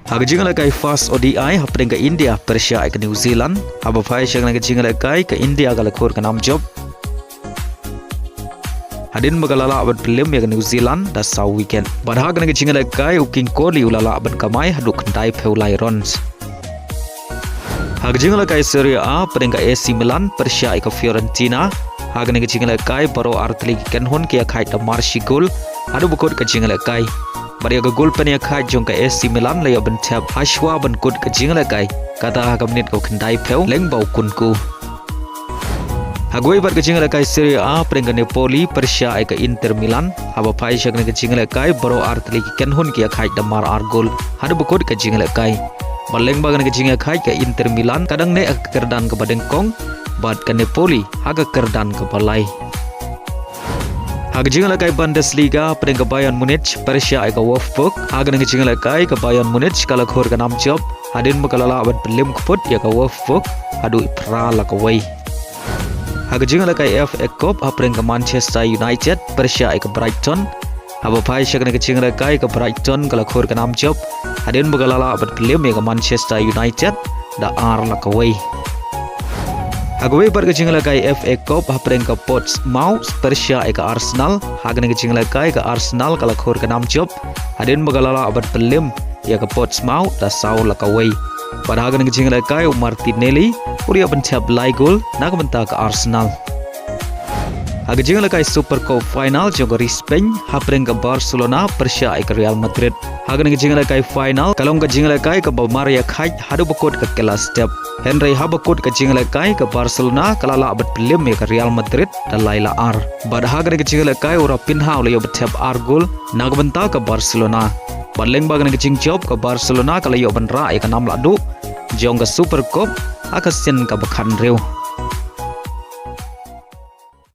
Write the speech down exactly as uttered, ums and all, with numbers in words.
Ha ka jingïalehkai first O D I hapdeng ka India pyrshah ïa ka New Zealand, haba phai sha kane ka jingïalehkai ka India ka la khur ka nam jop. Hadien ba ka la lah ban pynlem ïa ka New Zealand da saw wicket. Bad ha kane ka jingïalehkai u King Kohli u la lah ban kamai haduh khyndai phew lai runs. Ha ka jingïalehkai Serie A hapdeng ka A C Milan pyrshah ïa ka Fiorentina, ha kane ka jingïalehkai baroh artylli ki kynhun ki ïakhaid da mar shi gol haduh ba kut ka jingïalehkai. Bad ïa ka gol pynïakhaid jong ka A C Milan la ïoh ban thep hashwa ban kut ka jingïalehkai, kata ha ka minit ka khyndai phew lyngba u Nkunku. Ha kawei pat ka jingïalehkai Serie A hapdeng ka Napoli pyrshah ïa ka Inter Milan, haba phai sha kane ka jingïalehkai baroh artylli ki kynhun ki ïakhaid da mar ar gol haduh ba kut ka jingïalehkai. Bad lyngba kane ka jingïakhaid ka Inter Milan ka dang neh ha ka kyrdan kaba nyngkong, bad ka Napoli ha ka kyrdan kaba lai. Ha ka jingïalehkai Bundesliga hapdeng ka Bayern Munich pyrshah ïa ka Wolfsburg, ha kane ka jingïalehkai ka Bayern Munich ka la khur ka nam jop hadien ba ka la lah ban pynlem kput ïa ka Wolfsburg haduh phra la kawei. Ha ka jingïalehkai F A Cup hapdeng ka Manchester United pyrshah ïa ka Brighton, haba phai sha kane ka jingïalehkai ka Brighton ka la khur ka nam jop hadien ba ka la lah ban pynlem ïa ka Manchester United da ar la kawei. Ha kawei pat ka jingïalehkai F A Cup hapdeng ka Portsmouth pyrshah ïa ka Arsenal, ha kane ka jingïalehkai ka Arsenal ka la khur ka nam jop hadien ba ka la lah ban pynlem ïa ka Portsmouth da saw la kawei. Bad ha kane ka jingïalehkai u Martinelli u la ïoh ban thep lai gol na ka bynta ka Arsenal. Ha ka jingïalehkai Super Cup final jong ka ri Spain hapdeng ka Barcelona pyrshah ïa ka Real Madrid. Ha kane ka jingïalehkai final ka long ka jingïalehkai kaba mar ïakhaid haduh ba kut ka kylla step. Hynrei haba kut ka jingïalehkai ka Barcelona ka la lah ban pynlem ïa ka Real Madrid da lai la ar. Bad ha kane ka jingïalehkai u Raphinha u la ïoh ban thep ar gol na ka bynta ka Barcelona. Bad lyngba kane ka jingjop ka Barcelona ka la ïoh ban rah ïa ka nam lahduh jong ka Super Cup ha ka sien kaba khathynriew.